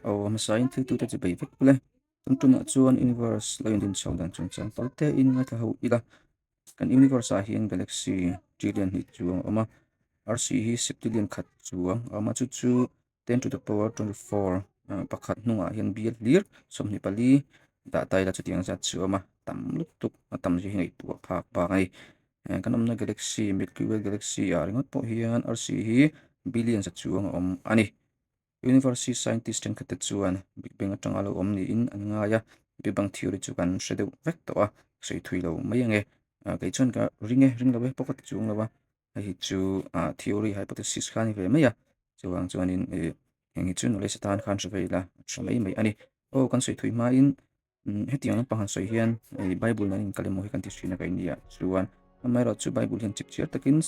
Aw hmasain thil tute chu bei vek ule. Tun tumah chuan universe lo indin chho dan chungchang tal tein ngaithla ho ila. Kan universe ah hian galaxy trillion hnih chuang a awm a, arsi hi septillion khat chuang a awm a, chu chu ten to the power 24 pakhat hnungah hian bial hlir 24 dah ta ila chutiang zat chu a awm a, tam lutuk a tam zia hi ngaihtuah phak bak a ni. Kan awmna galaxy Milky Way galaxy ah ringawt pawh hian arsi hi billion za chuang a awm a ni. University scientist thenkhat te chuan Big Bang atanga lo awm niin an ngai a, Big Bang theory chu kan hre deuh vek tawh a, sawi thui lo mai ange. Kei chuan ka ring e, ring lo e pawh ka ti chuang lo a, hei hi chu theory hypothesis kha a ni ve mai a, chuvang chuanin ih heng hi chu knowledge atan khan hre ve ila a tha mai mai a ni. Aw kan sawi thui hmain Hetiang lampang han sawi hian hei Bible nen inkal emaw hi kan ti thin a keini ah chuan amaherawh chu Bible hian chip chiar takin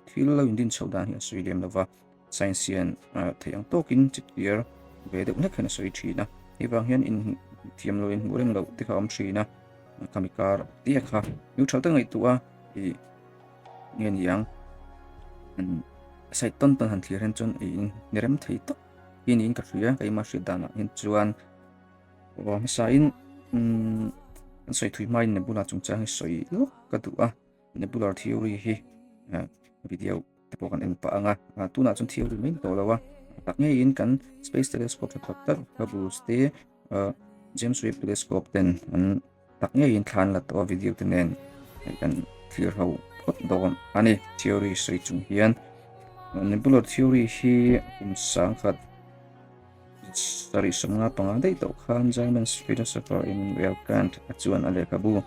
thil lo indin chhoh dan hi a sawi lem lova science hian theih ang tawkin chip chiar ve deuh hlek hian a sawi thin a hei vang hian in thiam lo in hmuh rem loh te kha a awm thin a khami kar tia kha neutral tak ngaihtuah a ih nge ni ang side tawn tawn han thlir hian chuan ih ni rem thei tak hi niin ka hria keimah hriat danah hian chuan. Aw hmasain umm an sawi thui hmain Nebula chungchang hi sawi lawk ka duh a Nebular theory hi video te pawh kan en pah ang a tunah chuan theory mai ni tawh lo a tak ngeiin kan space telescope tha tak tak Hubble te James Webb telescope ten an tak ngeiin thla an la tawh a video te nen hei kan thlir ho phawt dawn a ni theory sawi chung hian Nebular theory hi kum sangkhat Sarih 55 daih tawh khan German philosopher Immanuel Kant a chuan a lehkhabu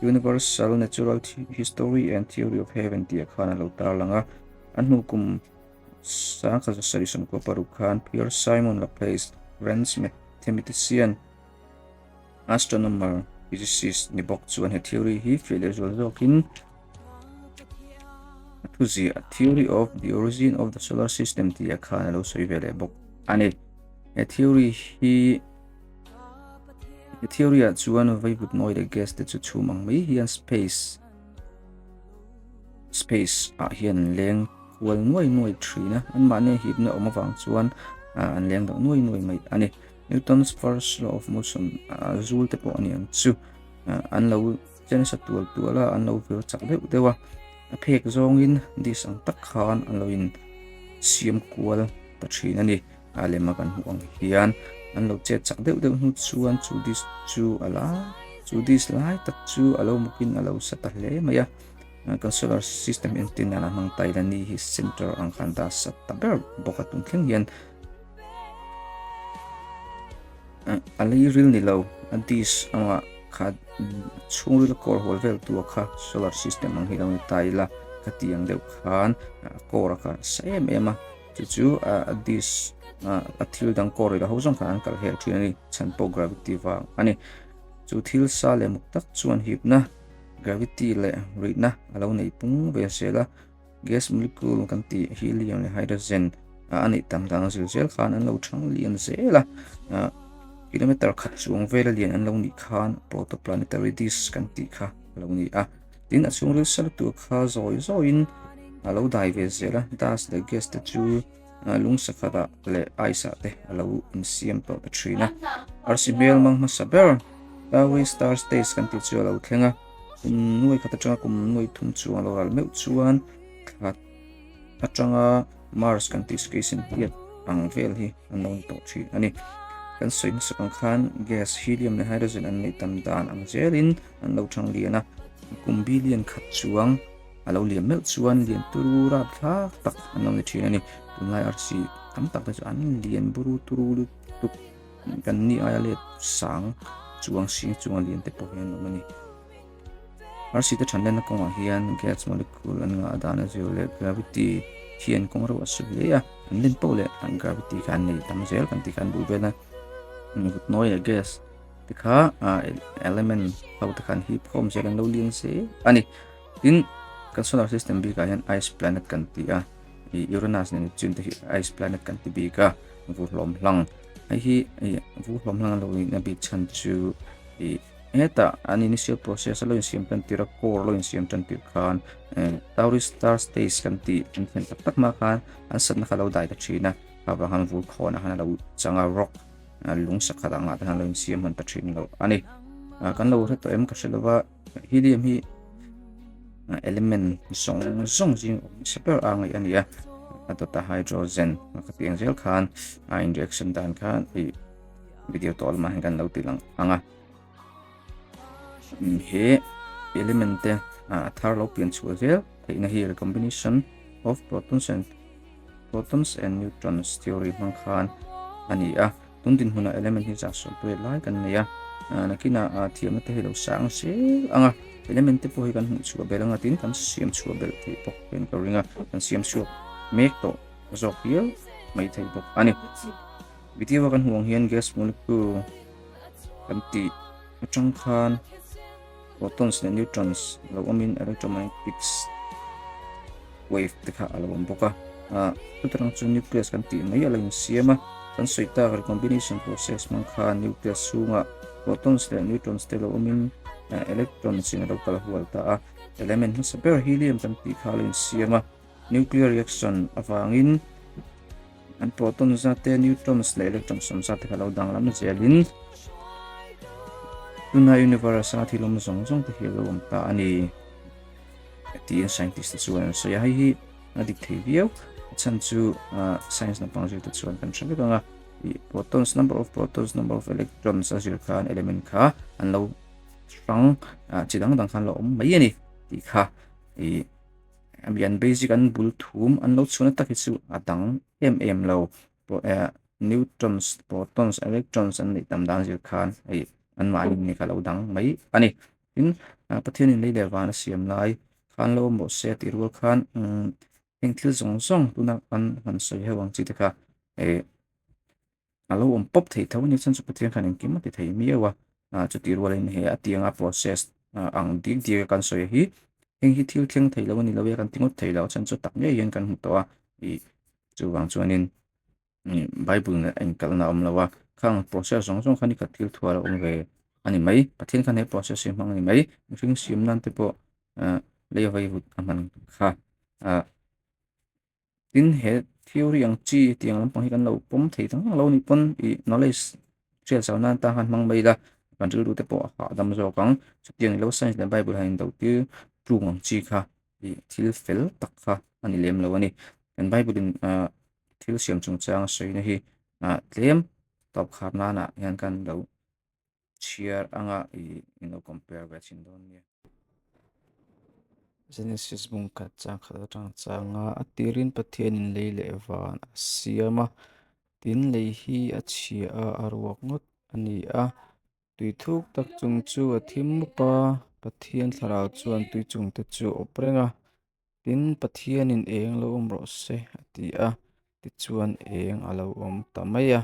Universal Natural History and Theory of Heaven tih ah khan a lo tarlang a. A hnu kum 1996 khan Pierre Simon Laplace, French mathematician, astronomer, physicist ni bawk chuan he theory hi fiah leh zual zawkin a thuziah Theory of the Origin of the Solar System tih ah khan a lo sawi ve leh bawk a ni. He theory hi he theory ah chuan vaivut nawi leh gas te chu chhum ang mai hian space space ah hian an leng kual nuai nuai thin a, anmahni a hipna awm avang chuan an leng deuh nuai nuai mai a ni. Newton's first law of motion a zul te pawh a ni ang chu an lo che nasa tual tual a an lo vir chak deuh deuh a a phek zawngin dish ang tak khan an lo in siam kual ta thin a ni a lem a kan hmuh ang hian an lo chet chak deuh deuh hnu chuan chu dish chu a la chu dish lai tak chu a lo mukin a lo sa ta hle mai a kan solar system entir nan a hmang ta ila ni hi center ang khan dah sat ta ber bawk a tun thleng hian. A lei ril ni lo a dish anga kha chhungril a kawr hawl vel tu a kha solar system ang hi lo ni ta ila ka ti ang deuh khan a kawr a kha sa em em a chu chu a dish a thil dang kawr ila ho zawng khan an kal hel thin a ni chhan pawh gravity vang a ni chu thil sa leh muk tak chuan hipna gravity leh rihna a lo nei pung ve zel a. Gas molecule kan tih helium leh hydrogen a neih tam dan a zir zel khan an lo thang lian zel a, kilometer khat chuang vela lian an lo nih khan protoplanetary disk kan tih kha a lo ni a. Tin, a chhungril sal tur kha zawi zawiin a lo dai ve zel a, dust leh gas te chu lung sakhat ah leh ice ah te a lo insiam tawh ta thin a. Arsi hmel mang hmasa ber Tauri star stage kan tih chu a lo thleng a. Kum nuai khat atanga kum nuai thum chuang a lo ral meuh chuan thla atanga Mars kan tih space in hiat ang vel hi an lo ni tawh thin a ni. Kan sawi hmasak ang khan gas helium leh hydrogen an neih tam dan ang zelin an lo thang lian a, kum billion khat chuang a lo lian meuh chuan lian turu rapthlak tak an lo ni thin a ni. Tunlai arsi tam tak te chu an lian buru turu lutuk. Kan ni aia let sang chuang sing chunga lian te pawh hian an awm a ni. Arsi te than lenna kawngah hian gas molecule an ngah dan a zir leh gravity hian kawng reuh a su hle a, an len poh leh an gravity kha an nei tam zel kan tih kha an bul vel a, vut nawi leh gas te kha element ho te kha an hip khawm zel an lo lian zel a ni. Tin, kan solar system bikah hian ice planet kan ti a, ih Uranus leh Neptune te hi ice planet kan ti bik a, vur hlawm hlang. Hei hi ih vur hlawm hlang a lo nihna bik chhan chu ih hetah an initial process a lo insiam tan tir a core a lo insiam tan tir khan eh Tauri star stage kan tih an thlen tak tak hma khan an satna kha a lo dai ta thin a, kha vang khan vur khawnah khan a lo chang a rock. lung sakhat angah te khan lo insiam hman ta thin lo a ni. Kan lo hre tawh em ka hre lo va, helium hi element zawng zawng zing awm nasa ber a ngaih a ni a, a dawt a hydrogen a ka tih ang zel khan a in reaction dan khan ih video tawh lamah hian kan lo ti lang ang a. He element te a thar lo pian chhuah zel theihna hi recombination of protons and protons and neutrons theory hmang khan a ni a. Tun dinhmunah element hi zah sawi pawh lai kan nei a, nakinah thiamna te hi lo sang zel ang a, element te pawh hi kan hmuh chhuah belh anga tin kan siam chhuah belh theih bawk hian ka ring a, kan siam chhuak mek tawh zawk hial mai thei bawk a ni. Video a kan hmuh ang hian gas molecule kan tih atang khan protons leh neutrons lo awmin electromagnetic wave te kha a lo awm bawk a ah chutah chu nucleus kan tih mai a lo insiam a kan sawi tak recombination process hmang khan nucleus chhungah protons leh neutrons te lo awmin electrons in a lo kal hual ta a element hmasa ber helium kan tih kha a lo insiam a nuclear reaction avangin An proton zat te, neutrons leh electrons awm zat te kha lo danglam zelin tuna universe a thil awm zawng zawng te hi a lo awm ta a ni tiin scientist te chuan an sawi a, hei hi a dik thei viau a chhan chu science naupang zir te chuan kan hre vek ang a ih protons number of protons number of electrons a zir khan element kha an lo hrang chi dang dang khan lo awm mai a ni tih kha ih. Amian basic an bul thum an lo chhuahna tak hi chu a dang em em lo neutrons protons electrons an neih tam dan zir khan hei an mahni ni kha lo dang mai a ni tin Pathianin lei leh van a siam lai khan lo awm rawh se tih rual khan heng thil zawng zawng tuna kan han sawi ho ang chi te kha eh a lo awm pawp thei tho a ni chuan chu Pathian khan engkim a ti thei miau a ah chutih rualin he a tianga process ang dik dik a kan sawi hi heng hi thil thleng thei lo a ni lo e kan ti ngawt thei lo chuan chu tak ngei hian kan hmu tawh a ih chuvang chuanin ih bible nen a inkalhna a awm lo a khang process zawng zawng kha nikhat thil thual a awm ve a ni mai Pathian khan he process hi a hmang a ni mai mihring siam nan te pawh ah lei vaivut a hman kha ah. Tin, he theory ang chi tiang lampang hi kan lo pawm thei dang lo nih pawn ih knowledge hriat zau nan tan khan hmang mai ila kan rilru te pawh a hahdam zawk ang. Chutiang ilo science leh bible han indo tir tlung ang chi kha ih thil fel tak kha a ni lem lo a ni. Kan bible in ah thil siam chungchang a sawina hi ah tlem tawp khar nanah hian kan lo chhiar anga ih in lo compare ve thin dawn nia. Genesis bung khat chang khat atang changa a tirin Pathianin lei leh van a siam a, tin lei hi a chhia a, a ruak ngawt a ni a. Tui thuk tak chung chu a thim mup a, Pathian thlarau chuan tui chung te chu a awp reng a, tin Pathianin eng lo awm rawh se a ti a, tichuan eng a lo awm ta mai a.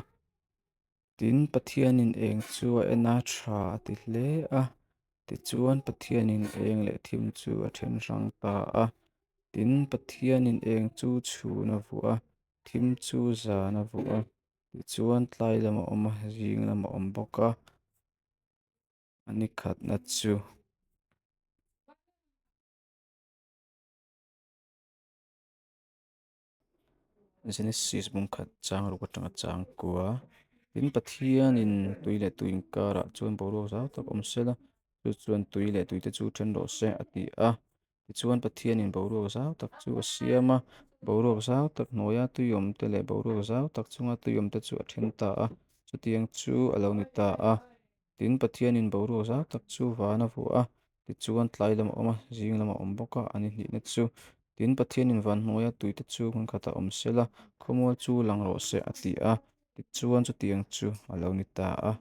Tin, Pathianin eng chu a en a, tha a ti hle a. Tichuan, Pathianin eng leh thim chu a then hrang ta a. Tin, Pathianin eng chu chhun a vuah a, thim chu zan a vuah a. Tichuan, tlai lam a awm a, zing lam a awm bawk a. A ni khatna chu. Genesis bungkhat chang ruk atanga chang kua. Tin Pathianin tui leh tui inkarah chuan boruak zau tak awm sela, chu chuan tui leh tui te chu then rawh se a ti a. Tichuan Pathianin boruak zau tak chu a siam a, boruak zau tak hnuaia tui awm te leh boruak zau tak chunga tui awm te chu a then ta a, chutiang chu a lo ni ta a. Tin, Pathianin boruak zau tak chu van a vuah a, tichuan tlai lam a awm a, zing lam a awm bawk a, an inhnihna chu. Tin, Pathianin van hnuaia tuite chu hmun khatah awm se la, khawmual chu lang rawh se a ti a, tichuan chutiang chu a lo ni ta a.